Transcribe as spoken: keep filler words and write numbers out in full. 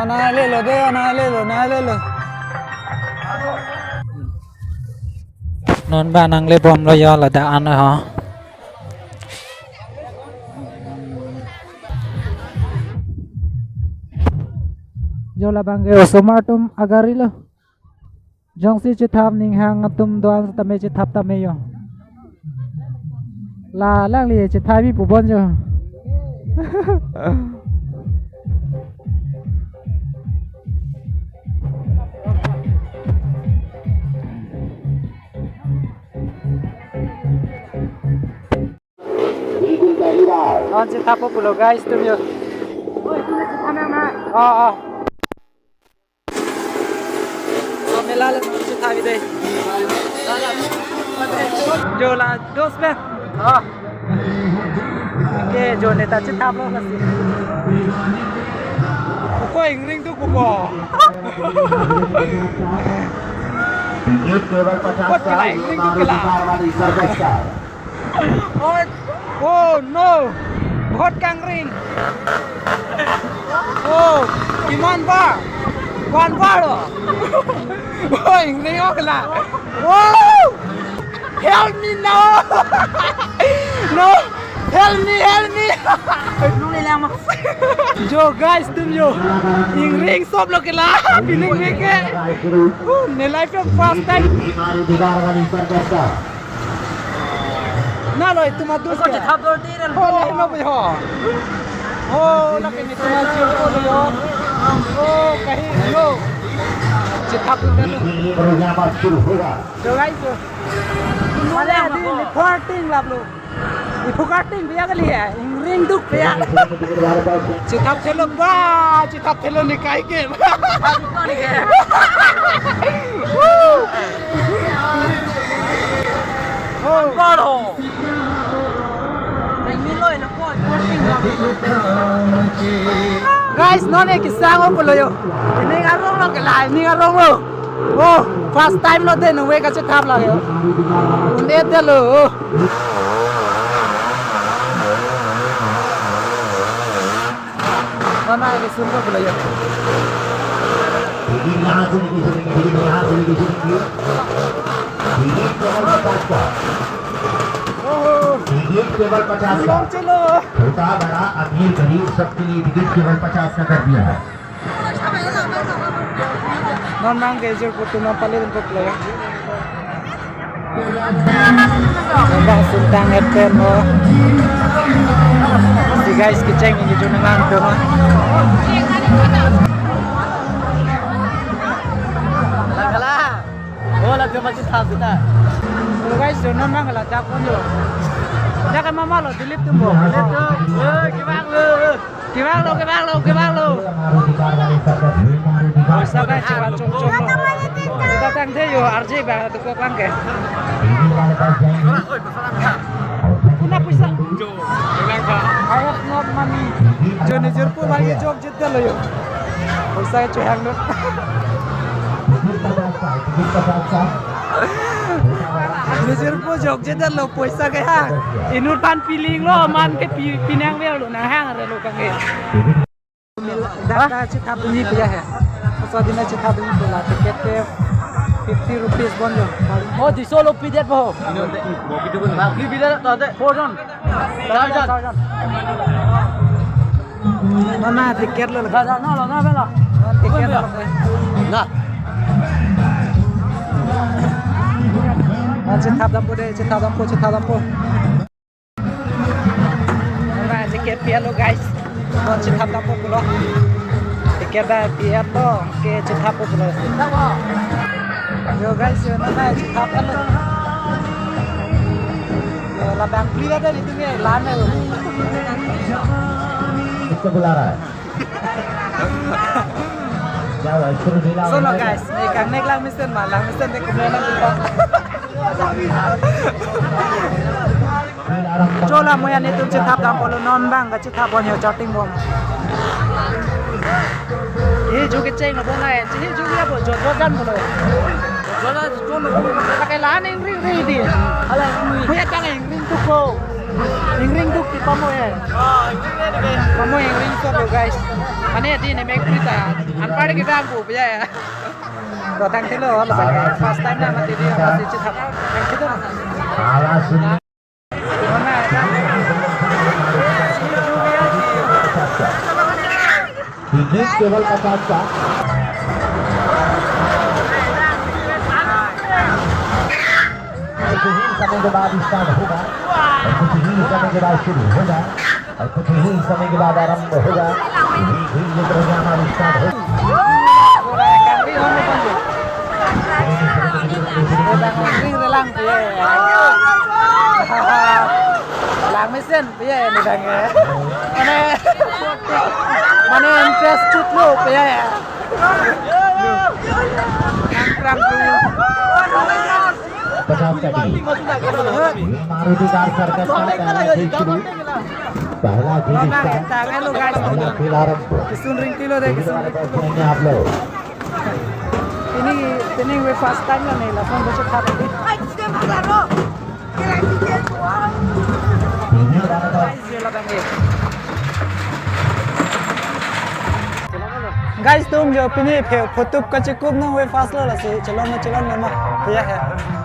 Nanglelo de, nanglelo, nanglelo. Non ba nanglebomlo yo ladak an ho. Jo labang ke osomar atum agari lo. Jongsi chethap ninghang atum do-an tame chethap tame yo. La alangli chethap bi pu bon jo. Non chethappo pulo guys, tum yo. Oh, oh. Oh, mela le non chethap dei. Jo la dos pe. Oh. Ke jo neta chethaplo kasi. Ko ingring tu ko. Ko kila ingring tu kila. Oh no! Bahut kangring. Oh, kiman bar? One bar lo. Oh, ingring ok la. Oh! Help me now. No! Help me, help me. Jo guys, tum jo. Ingring sop lo ke la. Feeling me ke. Oh, ne life first time. Na lo, itum adus ke. Chethap dor di ran. Oh, la no ho. Oh, la ke itum adus ko lo. Oh, kahi lo. Chethap dor lo. Jo guys, jo. Mane adi ni thirteen lap lo. Ipu karting biya kali ya, ingring duk biya. Chethap thelo ba, chethap thelo ne kai ke. Baro. Guys, non ke sang-o pulo yo. Ining arong lo ke la, ining arong lo. Oh, first time lo de nungve kachethap lake. Un-e detlo. Oh. Mama ini sungguh belajar. Ini यहाँ से लेके चलेंगे, ini यहाँ से लेके चलेंगे। Ticket केवल पचास का। Oh. Ticket केवल पचास का। Long chelo. छोटा बड़ा अमीर गरीब सबके लिए टिकट केवल पचास का कर दिया है। Non nang ke jirpo atum nang pale rin po pula ya. Bang suntang epen mo. Si guys kecheng ni jun nang to ma. Nangkala. Oh, la cuma chethap sita. So guys, jo non nangkala jak pon jo. Jak ke mama lo Dilip atum bo. Dilip atum. Eh, kibang lo. Kibang lo, kibang lo, kibang lo. Poisa ba chevan chong chong lo. Seta tangte yo R J ba tu kok lang ke. Kuna poisa. I have not money. Jo ne jirpo ba ye jok jit lo yo. Poisa ke chohang lo. Ne jirpo jok jit lo poisa ke ha. Inut pan piling lo man ke pi-, pinang ve lo nang hang re lo kang ke. Dak ta chethap dunji puya hai. Koso dina chethap dunji pula ticket ke fifty rupees bon jo. Oh, di solo pidet po. Di pidet to de four jon. Four jon. Mana ticket lo. Ga ga na lo na bela. Ticket lo. Na. Ah, chethap dampo de, chethap dampo, chethap dampo. Nang ticket pi-et lo guys. Non chethap dampo pulo. Ticket ba pi-et lo, ke chethappo pulo. Yo guys, yo nang chethap lo. Yo labang pli ada di tumi lan lo. Kisko bula raha hai? Kya hua? Isko bula raha hai? Suno guys, ne kangnek langmesen ma, langmesen de kumlena kita. Chola moya netum chethap dampo lo non bang kachethap bon yo charting bom. He ju kecheng lo bon ai, he ju ya bo jo jo jan bolo. Jo la jo lo. Pakai lan ingring ring di. Hala ingring. Moya tang ingring tu ko. Ingring tu ki pamo ya. Pamo ingring so Hello guys, mane di ne mek prita anpar ke bang bu ya. To thang thilo, lo bang first time na mati di apa sih cita. Thang thilo. Alas. Mana? Ini keval pachas ka. कुछ ही समय के बाद स्टार्ट होगा और कुछ ही समय के बाद शुरू होगा और कुछ ही समय के बाद आरंभ होगा। धीरे धीरे ये प्रोग्राम अब स्टार्ट होगा। Lang mesen, ya, ini bang ya. Mana, mana interest cut lo, ya, ya. Lang, lang, lang. पचास का टीम। मारुति कार सर्कस का पहला खेल, पहला खेल इसका। Tangan lo guys, pahla khel aarambh. Kisun ring tilo de, kisun ring tilo. Sunein aap log. Ini, ini we first time na nila, phone baca khat ini. Guys, tum jo pini phe photo kachekup nang we first lo lasi chelon na chelon na ma. Ya hai.